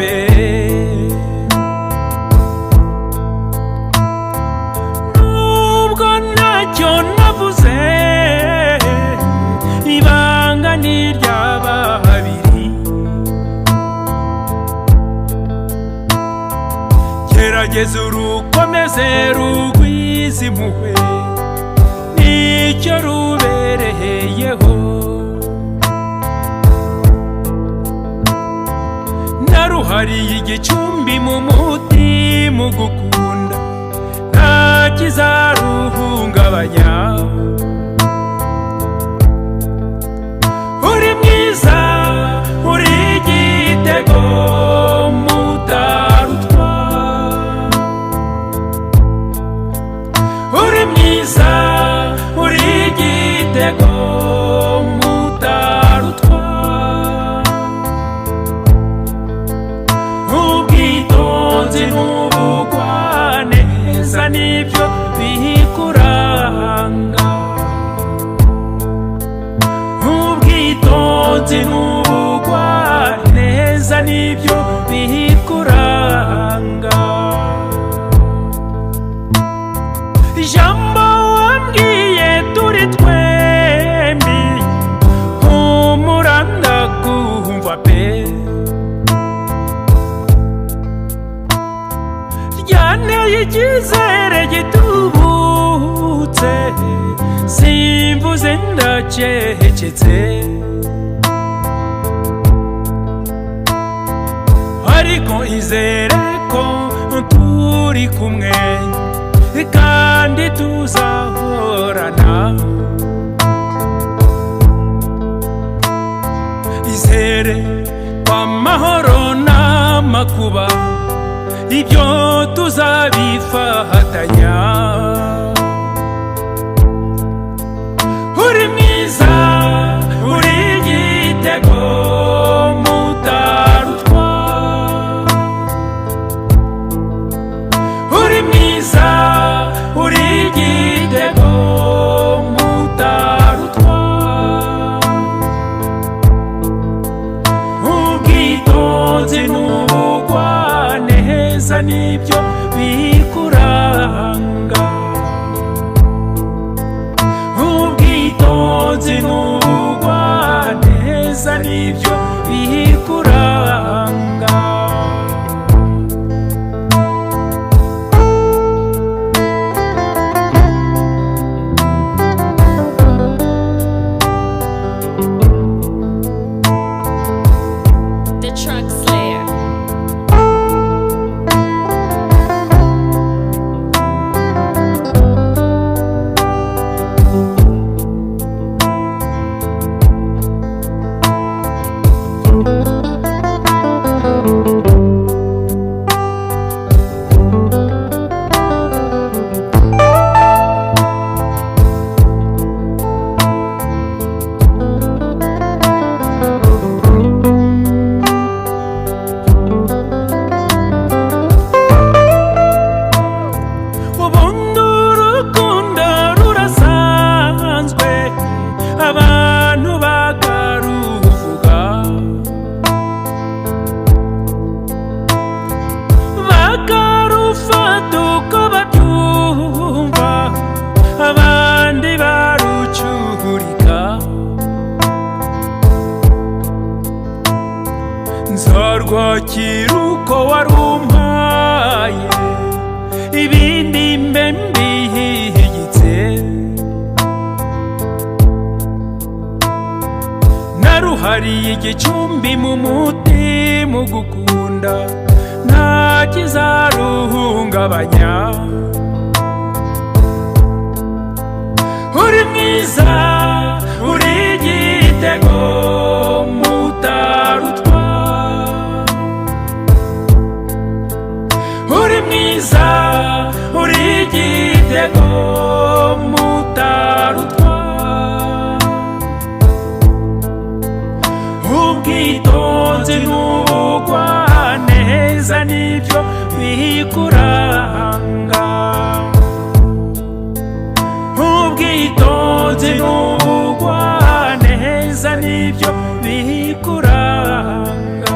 pe. Nubwo ntacyo navuze, ibanga ni iry'aba babiri. Gerageza urukomeze rugwize impuhwe, nicyo rubereyeho. Naruhariye igicumbi mu mutima ugukunda, nta kizaruhungabanya. Uri mwiza, uri igitego mutarutwa. Uri mwiza, uri igitego mutarutwa. Ubwitonzi n'ubugwaneza nibyo bikuranga. Ubwitonzi n'ubugwaneza nibyo bikuranga. Ijambo wambwiye turi twembi, humura ndakumva pe. Ryanteye icyizere gitubutse, simvuze ndacecetse. Ariko izere ko turi kumwe kandi tuzahorana. Izere ko amahoro n'amakuba ibyo tuzabifatanya. Uri mwiza, uri igitego mutarutwa. Uri mwiza, uri igitego mutarutwa. Ubwitonzi n'ubugwaneza nibyo bikuranga. Ubwitonzi n'ubugwaneza nibyo bikuranga. The Truck Slayer. Ubundi urukundo rurasanzwe, abantu bakaruvuga, bakarufata uko babyumva, abandi barucurika. Nzarwakira uko warumpaye, ibindi mbe mbihigitse. Naruhariye igicumbi mu mutima ugukunda, nta kizaruhungabanya. Uri mwiza, uri igitego mutarutwa. Uri mwiza, uri igitego mutarutwa. Ubwitonzi n'ubugwaneza nibyo bikuranga. Ubwitonzi n'ubugwaneza nibyo bikuranga.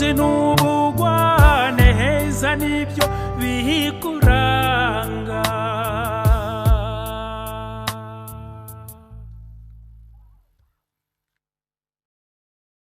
Ubwitonzi n'ubugwaneza nibyo bikuranga.